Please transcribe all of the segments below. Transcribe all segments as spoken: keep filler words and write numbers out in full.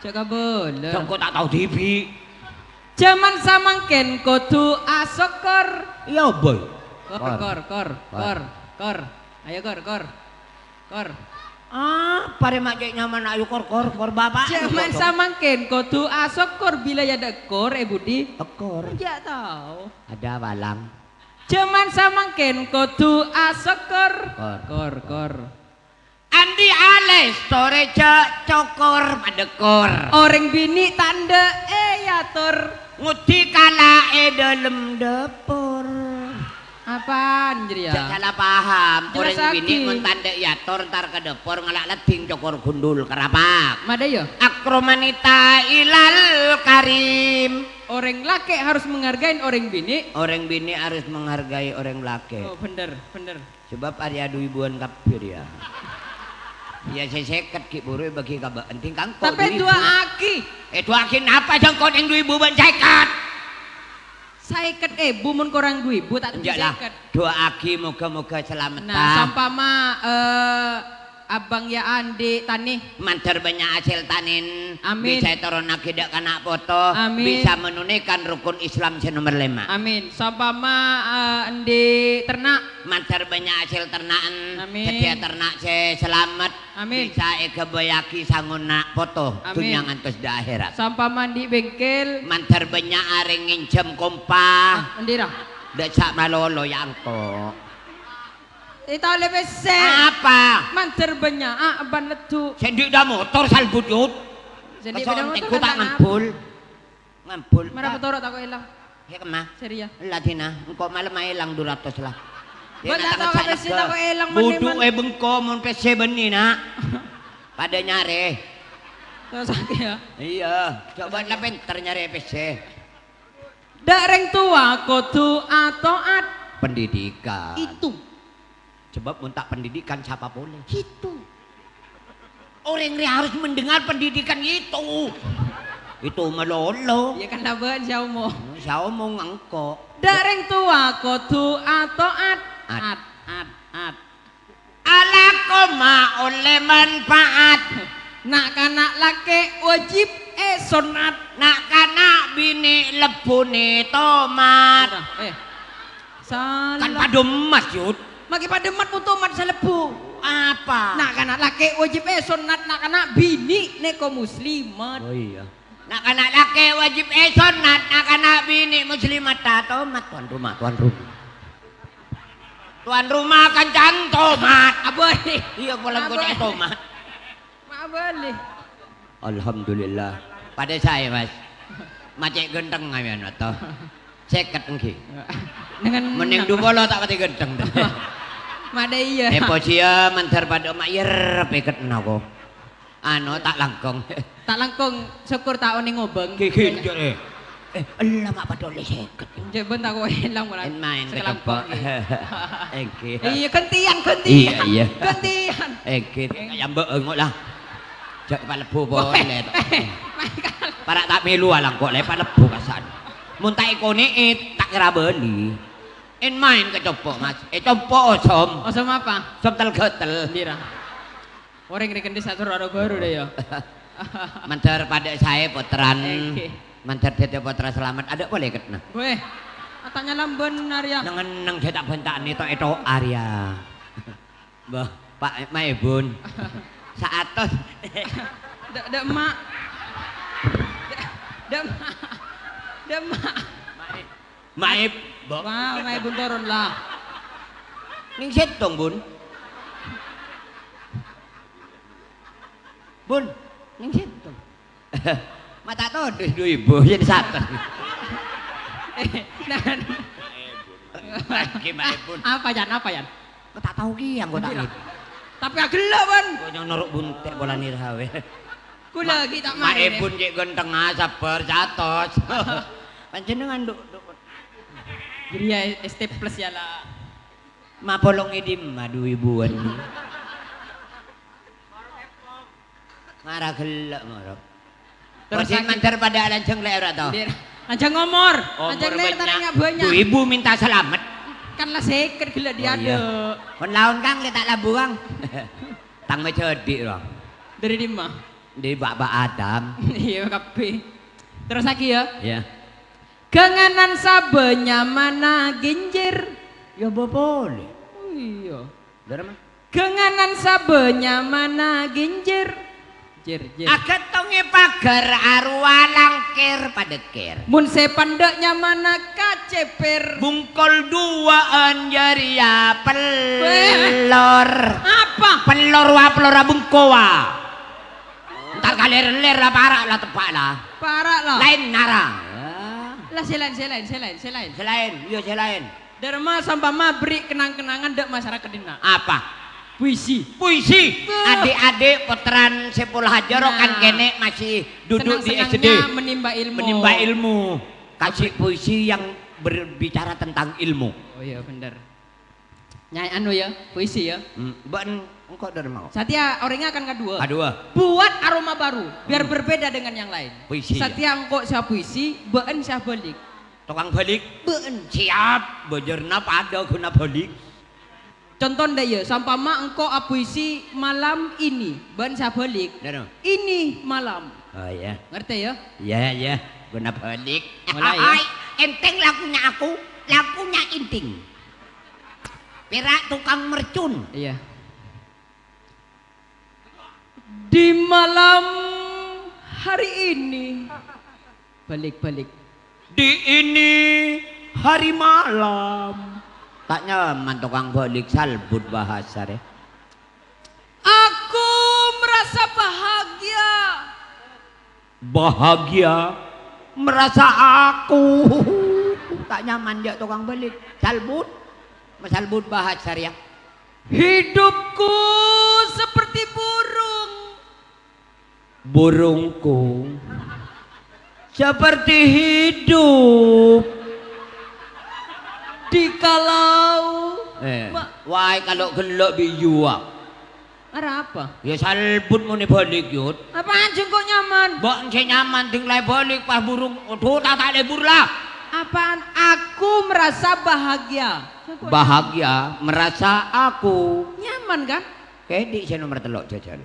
Jhâ' kabâlâ. Jhâ' engko' ta' tao dhibi'. Jhâman samangkèn kodhu asokkor. Iyâ, Boy. Kor, kor, kor, kor, kor. Ayo, kor, kor. Kor. Ah, parè ma' cè' nyamana ayo kor, kor, kor, Bapak. Jhâman samangkèn kodhu asokkor bilâ yâ dâ' kor, è budi. Ekor. Jhâ' tao. Ada walang. Jhâman samangkèn kodhu asokkor. Kor. Kor, kor. Andi' alès torè jhâ' cokor padâ kor. Orèng binè' ta' endâ' èyator. Ngodhi kala è dâlem dâpor. Apaan jârèya? Jhâ' sala paham. Orèng binè' mon ta' endâ' èyator, entar ka dâpor ngala' leding cokor gundul karapak. Madâ, yâ? Akromanita ilal karim. Orèng lakè' harus menghargai orèng binè'. Orèng binè' harus menghargai orèng lakè'. Oh, bhender, bhender. Sabâb arèya du èbuwân kabbhi rèya. Iyâ, sè sèket ghi' buru èbâgi ka bâ'na. Ènting kangko' Tapè du èbu. Du'aaghi. Eh, du'aaghi napa jhâ' engko' nèng du èbu bân sèket? Sèket èbu mon korang du èbu, ta' Enjâ' la. Sèket. Du'aaghi moghâ-moghâ salamet. Nah, sampama, eh, Abang ya andi' tanè. Mandhâr bânnya' hasèl tanèna. Amin. Bisa ètoronnaghi dâ' kana' poto. Amin. Bisa menunaikan rukun Islam sè nomer lèma'. Amin. Sampama, eh, andi' terna'. Mandhâr bânnya' hasèl terna'en. Amin. Sadhâjâ terna' sè salamet. Amin. Bisa èghâbâyyaghi sangona poto. Amin. Dhunnya ngantos dâ' akhèrat. Sampama andi' bengkel. Mandhâr bânnya' arèng ngènjhâm kompa. Ah, endira? Dâ' sa' malolo ya engko'. Ètolè pèssè. Apa? Mandhâr bânnya', ah, bân leddu. Sè andi' dâ' motor salbut, Yut. Sè andi' Kesel bâdâ motor tènggu kan ta' tanah. Ngambul. Ngambul. Mara Ta'. Motoro' tako' èlang. Yâ, kemma. Sèrèya. Ella dina, engko' malem aèlang du ratos la. Yâ, Bân, nak ta' tao ka pèssè tako' èlang, mon Budu, èman. Eh, bengko, mon pèssè bânnè, na'. Padâ nyarè. Terros akè, ya? Iyâ, coba la pènter nyarè pèssè. Dâ' rèng towa kodhu ato'at. Pendidikan. Itu. Sebab mon ta' pendidikan, sapa polè? Itu. Orèng rè harus mendengar pendidikan itu. Itu malolo. Iyâ, kan la bân sè omong. Sè omong engko'. Dâ' rèng towa kodhu ato'at. At. At, at, at. Alako ma' ollè manfaat. Na'-kana' lakè' wajib èsonnat. Na'-kana' binè' lebbunè tomat. Ora, eh. Salah. Kan padâ emmas, Yud. Makè padâ emmat mon tomat salebbu. Apa? Na'-kana' lakè' wajib èsonnat, na'-kana' binè' nèko muslimat. Oh, iya. Na'-kana' lakè' wajib èsonnat, na'-kana' binè' muslimat ta' tomat, tuan rumah, tuan rumah. Tuan rumah kancan tomat. Abâli. Iyâ, polana engko' ta' tomat. Ma' abâli. Alhamdulillah. Padâ saè, Mas. Ma' cè' ghântengnga, ya, to. Sèket èngghi. Nengneng. Mending du polo ta' patè ghântheng. Madâ iyâ. Èpo jiyâ mandhâr padâ ma' yer pèketna ko. Anu, ta' langkong. Ta' langkong, sokkor ta' onèng obâng. Ghi-, ghi-, eh. Eh, ella ma' padâ ollè sèket. Jhâ' bân tako' èlang, malah. En maèn sè langkong, kecoppo'. Èngghi. Iyâ, ghântèyan, ghântèyan. Iyâ, iyâ. Ghântèyan. Èngghi, èngghi. Kaya mbok engko' la. Jhâ' palebbu polè to. Para' ta' mèlo alangko' la palebbu kasa'an. Mon ta' èkonè'è, ta' kèra bâli. En maèn kecoppo', Mas. Ècoppo' osom. Osom apa? Osom tel-ghâtel. Pira? Orèng rè kendhi satoro aro bhuru dâ' iyâ. Mandhâr padâ saè pottrana. Èngghi. Mandhâr dhâddhi pottra salamet. Adâ' polè ketna. Weh. Atanya lambân arèya. Neng-enneng jhâ' ta' bhânta' nèto-èto arèya. Mbah, Pak, Maèbun. Saatos. Dâ', dâ' emma'. Dâ', dâ' emma'. Dâ' emma'. Maèb, Mbok. Wah, Maèbun toron la. Nèng sèttong, Bun. Bun, nèng sèttong. Ma' ta' todus du ibu, jadi satu. Eh, nah. Lagi Maèbun. Apa, Yan? Apa, Yan? Kok ta' tao kèya, kok ta' Iya. Ngerti. Tapè aghellâ', Bun. Kok nyonoro' bunte' polana rè sawe. Kaulâ Ma-, ghi' ta' marè. Maèbun cè' ghântengnga, sabbhâr, satos. Panjhennengngan, Duk, Duk. Jadi ya, S T plus ya, la. Ma' polong è dimma du ibuwân. Mara ghellâ', mara. Terus Wajib sakit. Mandhâr padâ lanjhâng lè' ora to? Ndir. Lanjhâng omor. Omor Lanjhâng lè' banyak. Tarèngnga banyak. Bu ibu minta selamat. Kan la sèket ghellâ' Oh, iya. Diadâ'. Pon laon, Kang, lè' ta' labu, Kang. Tang majhâdi', Kang. Dâri dimma? Dhi' bâ'-bâ' Adam. Iyâ, kabbhi. Terrosaghi, yâ. Iyâ. Ghânganan sabâ nyamana ginjir. Yâ, bâ polè. Oh, iyâ. Dâremma. Ghânganan sabâ nyamana ginjir. Jir, jir. Aghântongè paghâr arowa langkèr padâkkèr. Mon sè pandâ' nyamana kacèpèr. Bungkol duwâ'ân jârèya Weh. Pellor. Apa? Pellor wa pellora bungko wa. Entar kalèr-lèr la para' la teppa' la. Para' la. Laèn nara. Lah, sè laèn, sè laèn, sè laèn, sè laèn. Sè laèn, iyâ sè laèn. Dâremma sampama berri' kenang-kenangan dâ' masyarakat dinna'. Apa? Puisi. Puisi. Beuh. Adik-adik pottrana Saiful Hajaro kan Nah. kènè' masih duduk di S D. Senang-senangnya menimba ilmu. Menimba ilmu. Kasih puisi yang berbicara tentang ilmu. Oh iya, bener. Nyai anu ya, puisi ya. Hmm, bâ'en engko' dâremma. Satèya orèngnga kan kadhuwâ. Kadhuwâ. Buat aroma baru, biar Hmm. berbeda dengan yang lain. Puisi, ya. Satèya engko' sè puisi, bâ'en sè bâlik. Tokang bâlik? Bâ'en. Siap, bâjârna padâ ghuna bâlik. Conto dâ' iyâ, sampama engko' apuisi malam ini, bâ'en sè bâlik. Dâno. Ini malam. Oh, iya. Ngerti, ya? Iya, iya. Ghuna bâlik. Mulai, ya? Hai, enteng lagunya aku, lagunya inting. Pèra' tokang mercun. Iya. Di malam hari ini. Bâlik, bâlik. Di ini hari malam. Ta' nyaman tokang bâlik, salbut bahasa rè. Aku merasa bahagia. Bahagia merasa aku. Ta' nyaman jâ' tokang bâlik. Salbut. Masalbut bahasa rèya. Hidupku seperti burung. Burungku seperti hidup di kalau Eh, ma- wae kalau gellok bi' yuwa. Arapa? Ya salbut muni balik, Yud. Apaan sengko' nyaman? Mbok sing nyaman ding lae balik pas burung. Aduh, ta' ta' lebur lah. Apaan? Aku merasa bahagia. Sengko' Bahagia, merasa aku. Nyaman, kan? Kedi sing nomor telok jajal.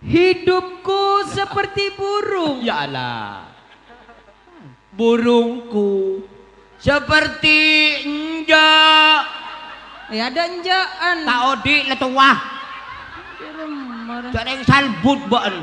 Hidupku seperti burung. Ya Allah. Burungku seperti enjâ'. Ya, ada enjâ'an. Ta' odi' la towa. Irem, marah. Jâ' rèng salbut bâ'en.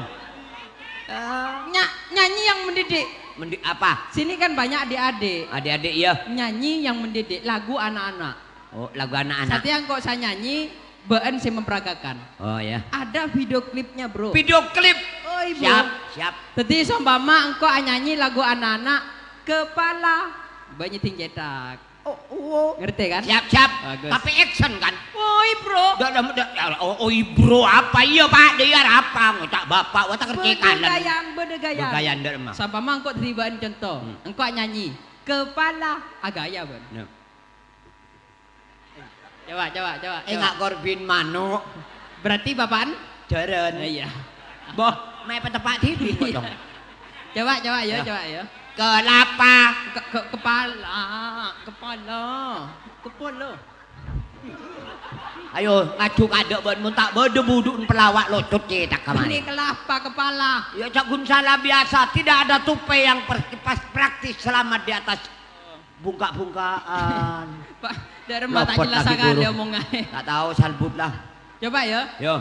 Nya-, nyanyi yang mendidik. Mendidik apa? Sini kan banyak adik-adik. Adik-adik, iya. Nyanyi yang mendidik, lagu anak-anak. Oh, lagu anak-anak. Satèya engko' sa nyanyi, bâ'en sè memperagakan. Oh, ya. Ada video klipnya, Bro. Video klip. Oi, Bro. Siap, siap. Dadi, seumpama engko' anyanyi lagu anak-anak, Kepala, bâ'en nyèddhing cèthak. Oh, oh. Ngerti, kan? Siap, siap. Bagus. Tapi action, kan? Oi, Bro. Dak, dak, dak, ya, oh, oi, Bro, apa iya, Pak? Dia apa? Ngucap Bapak, wah, tak ngerti kanan. Bâdâ gayân, bâdâ gayân. Bâdâ gayân, dak, emang. Seumpama engko' dadi bâ'en conto. Hmm. Engko' anyanyi, Kepala, agaya, bâ'en. Ya. Coba, coba, coba, coba. Enga' korbin mano'. Berarti bapa'en? Jârân. Oh, iya. Boh, mè' pateppa' dhibi', kocong. Coba, coba, ya, Ya. coba, ya. Kelapa. Ke, ke, kepala, kepala, kepala. Ayo, ngaju kadâ' bâ'en, mon ta' bâdâ budu'en pelawak locut cèthak ka Ini mari. kelapa kepala. Ya, cak gun salah biasa, tidak ada tupe yang per-, pas praktis selamat di atas Bungka'-bungka'an. Pak, dâremma ta' Lopot jelas lagi sakali guru. Omongannya. Tak tahu, salbut lah. Coba ya. Yo.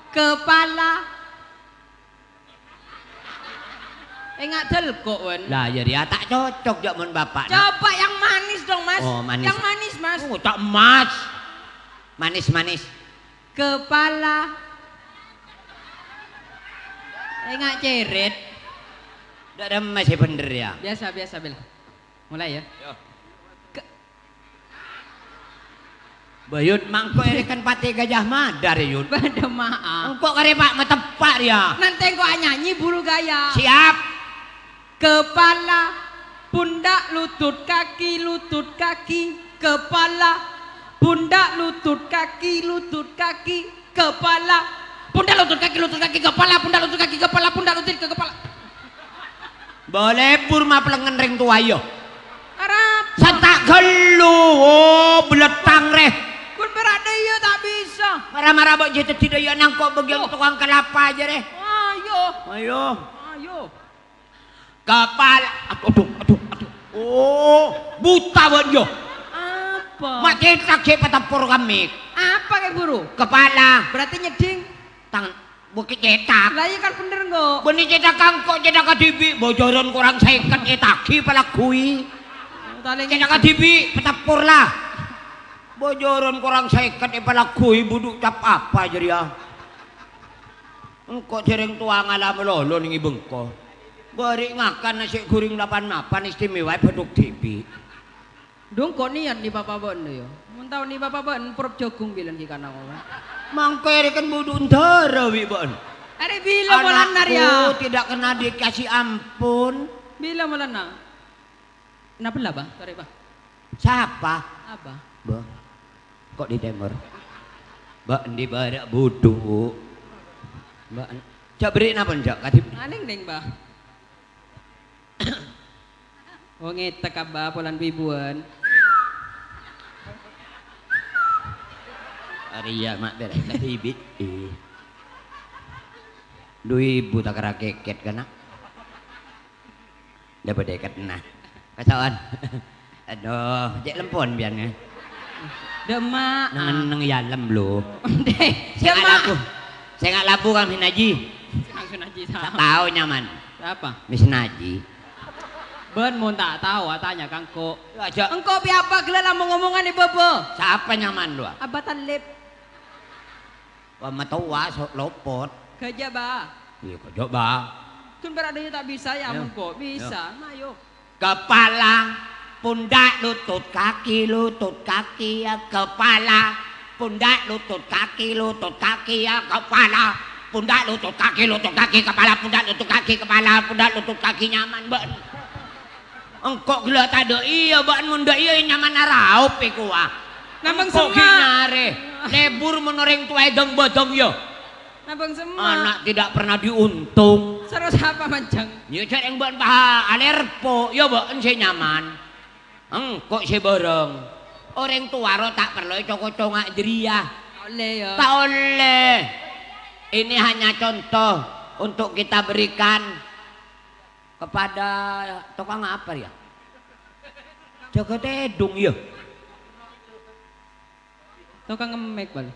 Kepala. Enga' dâlko', Wan. Lah, ya, Ria, tak cocok, jâ' mon bapak, nak. Coba yang manis dong, Mas. Oh, manis. Yang manis, Mas. Oh, cak emas. Manis, manis. Kepala. Enga' cèrèt. Dâremma sè bhender, ya. Biasa, biasa, Bel. Mulai, ya. Yo. Ke- Bayut, mangko èrèken Patè Gajah Mada rè, Yun. Bâdâ maaf. Engko' karè Pak ngateppa' rèya. Nanti engko' anyanyi buru gaya. Siap. Kepala, pundak, lutut, kaki, lutut, kaki, kepala, pundak, lutut, kaki, lutut, kaki, kepala, pundak, lutut, kaki, lutut, kaki, kepala, pundak, lutut, kaki, kepala, pundak, lutut, ke kepala. Bâ lebur maplengngen rèng towa, iyâ. Arapa? Sè ta' ghâllu, oh, belettang, rè. Kun berada iya tak bisa. Mara-mara bâ' jâ' dâddhi dâ' iyâ nangko' bâgiyân Oh. tokang kelapa jâ, rè. Wah, iya. Ayo. Ayo. Kepala, aduh, aduh, aduh, aduh. Oh, buta bâ'na, yâ. Apa? Ma' cètak ghi' pateppor kemmè'. Apa, Kè Buru? Kepala. Berarti nyèddhing. Tang-, bhuki' cètak. Lah, iyâ kan bhender, engko'. Bânnè cètak engko', cètak kadhibi'. Bojoron korang sèket ètaghi palagghuwi. Talèng cètak kadhibi', pateppor la. Bojoron korang sèket èpalagghuwi, budhu' cap apa jârèya? Engko' jhâreng towa ngala malolo neng è bengko. Bâri' ngakan nasè' ghuring lapan-mapan istimewa è bâdhuk dhibi'. Dhu, engko' niyat nèbâ bâ'na, yâ. Mon tao nèbâ bâ'na, porop jhâghung bilân ghi' kana' ngowa. Mangkè rèken budhu' endârâ bi' bâ'na. Arè bilâ molana, yâ? Anakku tidak kena dikasih ampun. Bilâ molana? Napa la, Bâ? Torè, Bâ. Sapa? Abah. Bâ. Kok di timur? Bâ, endi bârâ' budhu'? Bâ, en-, jhâ' bherri' napa, jhâ' kadhip? Anèng, nèng, Bâ. Oh, ngètek, Abah, polana bu-ibuwân. Arèya, ma' bherri' kadhibi'. Ih. Du ibu ta' kèra kèkèt, kana'. Dâpa' dèkèt, nah. Kasaon. Aduh, cè' lempon biyan, eh. Dâ' emma'. Neng-, neng yalem, lo. Dè, sènga' dâ' emma'. Labu. Sènga' labu, Kang Sunaji. Kang Sunaji, sa- Sa' tao nyaman. Sapa? Misnaji. Bâ'na mon ta' tao, atanya ka engko'. Aja. Engko' pè apa ghellâ' la mong-omongan è bâbâ? Sapa nyaman, lo? Abah Talib. Wah, matowa, so-, lopot. Ghâjâ, Bâ. Iyâ, ghâjâ, Bâ. Kan berarti tak bisa, yâ, engko'. Bisa, nah, ayo. Kepala, pundak, lutut, kaki, lutut, kaki, ya, kepala, pundak, lutut, kaki, lutut, kaki, ya, kepala, pundak, lutut, kaki, lutut, kaki, kepala, pundak, lutut, kaki, kepala, pundak, lutut, kaki, nyaman, bâ'na. Engko' ghellâ' tadâ' iyâ, bâ'na mon dâ' iyâ nyaman araop è kowa. Nambang semma'. Engko' ghi' nyarè. Lebur mon orèng towa èdâng-bâdâng, yâ. Nambang semma'. Anak tidak pernah diuntung. Soro sapa manjhâng? Yâ, jhâ' rèng bâ'na paha alerpo, yâ bâ'na sè nyaman. Engko' sè bârâng. Orèng towa ro ta' parlo èco-koconga' jârèya. Ta' ollè, yâ. Ta' ollè. Ini hanya contoh untuk kita berikan kepada tukang apa, ya? Jâgâ tèdung, yâ. Tokang ngemmèk, bâl.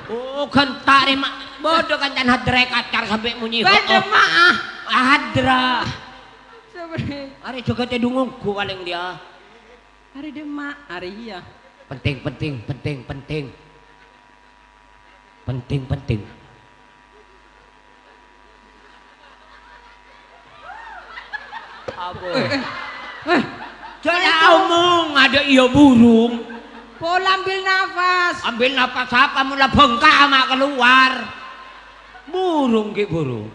Oh, ghânta rè, ma-, bâdâ kancana hadra è kacar sampè' monyè. Bâdâ, oh. Ma'a. Ah, hadra. Sabbhân. Arè jâgâ tèdung ongghu palèng dhiyâ. Arè dimma, arè iyâ. Penting, penting, penting, penting. Penting, penting. Apa? Eh, eh, eh. Jâ' omong, adâ' iyâ burung. Pola ambil nafas. Ambil nafas apa? Mula bengkak ama' keluar. Burung ghi' burung.